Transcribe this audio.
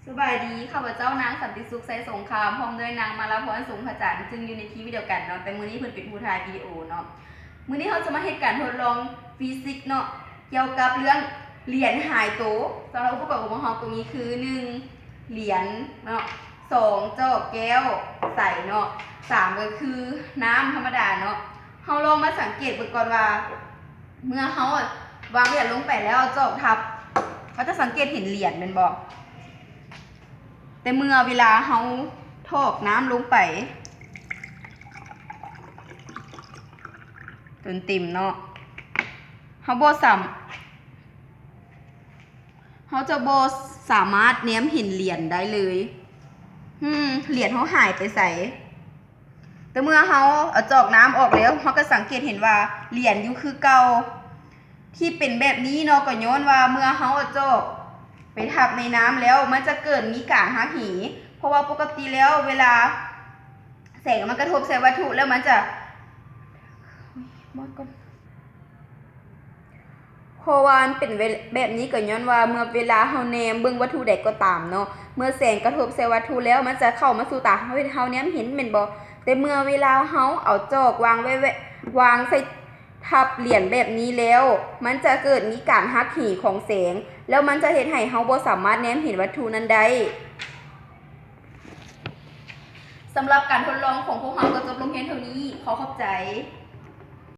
ສະບາຍດີ, ຂ້າພະເຈົ້ານາງ ສັນຕິສຸກ ໄຊສົງຄາມ ພ້ອມດ້ວຍນາງ ມາລາພອນ ສົງພະຈັນ ຊຶ່ງຢູ່ໃນທີມວຽດຽວກັນເນາະ, ແຕ່ມື້ນີ້ເພິ່ນເປັນຜູ້ຖ່າຍວິດີໂອເນາະ. ມື້ນີ້ເຮົາຈະມາເຮັດການທົດລອງຟີຊິກເນາະ, ກ່ຽວກັບເລື່ອງຫຼຽນຫາຍໂຕ. ສຳລັບອຸປະກອນຂອງພວກເຮົາກໍມີຄື ໜຶ່ງ ຫຼຽນເນາະ, ສອງ ຈອກແກ້ວໃສເນາະ, ສາມ ກໍຄືນ້ຳທຳມະດາເນາະ. ເຮົາລອງມາສັງເກດເບິ່ງກ່ອນວ່າ ເມື່ອເຮົາອະວາງຫຼຽນລົງໄປແລ້ວເອົາຈອກທັບ, ເຮົາຈະສັງເກດເຫັນຫຼຽນແມ່ນບໍ່? ແຕ່ເມື່ອເວລາເຮົາຖອກນ້ຳລົງໄປຈົນເຕັມເນາະ, ເຮົາບໍ່ສາມ- ເຮົາຈະບໍ່ສາມາດແນມເຫັນຫຼຽນໄດ້ເລີຍ. ຫືມ ຫຼຽນເຮົາຫາຍໄປໃສ? ແຕ່ເມື່ອເຮົາເອົາຈອກນ້ຳອອກແລ້ວ, ເຮົາກໍສັງເກດເຫັນວ່າຫຼຽນຢູ່ຄືເກົ່າ. ທີ່ເປັນແບບນີ້ເນາະ ກໍຍ້ອນວ່າເມື່ອເຮົາເອົາຈອກໄປທັບໃນນ້ຳແລ້ວ ມັນຈະເກີດມີການຫັກເຫ, ເພາະວ່າປົກກະຕິແລ້ວເວລາແສງມັນກະທົບໃສ່ວັດຖຸແລ້ວມັນຈະ ມອດກ່ອນ. ເພາະວ່າມັນເປັນແບບນີ້ກໍຍ້ອນວ່າເມື່ອເວລາເຮົາແນມເບິ່ງວັດຖຸໃດກໍຕາມເນາະ, ເມື່ອແສງກະທົບໃສ່ວັດຖຸແລ້ວ ມັນຈະເຂົ້າມາສູ່ຕາເຮົາ ເຮັດໃຫ້ເຮົາແນມເຫັນແມ່ນບໍ່? ແຕ່ເມື່ອເວລາເຮົາເອົາຈອກວາງໄວ້ ວາງໃສ່ທັບຫຼຽນແບບນີ້ແລ້ວ ມັນຈະເກີດມີການຫັກເຫຂອງແສງ ແລ້ວມັນຈະເຮັດໃຫ້ເຮົາບໍ່ສາມາດແນມເຫັນວັດຖຸນັ້ນໄດ້. ສຳລັບການທົດລອງຂອງພວກເຮົາກໍຈົບລົງພຽງເທົ່ານີ້. ຂໍຂອບໃຈ.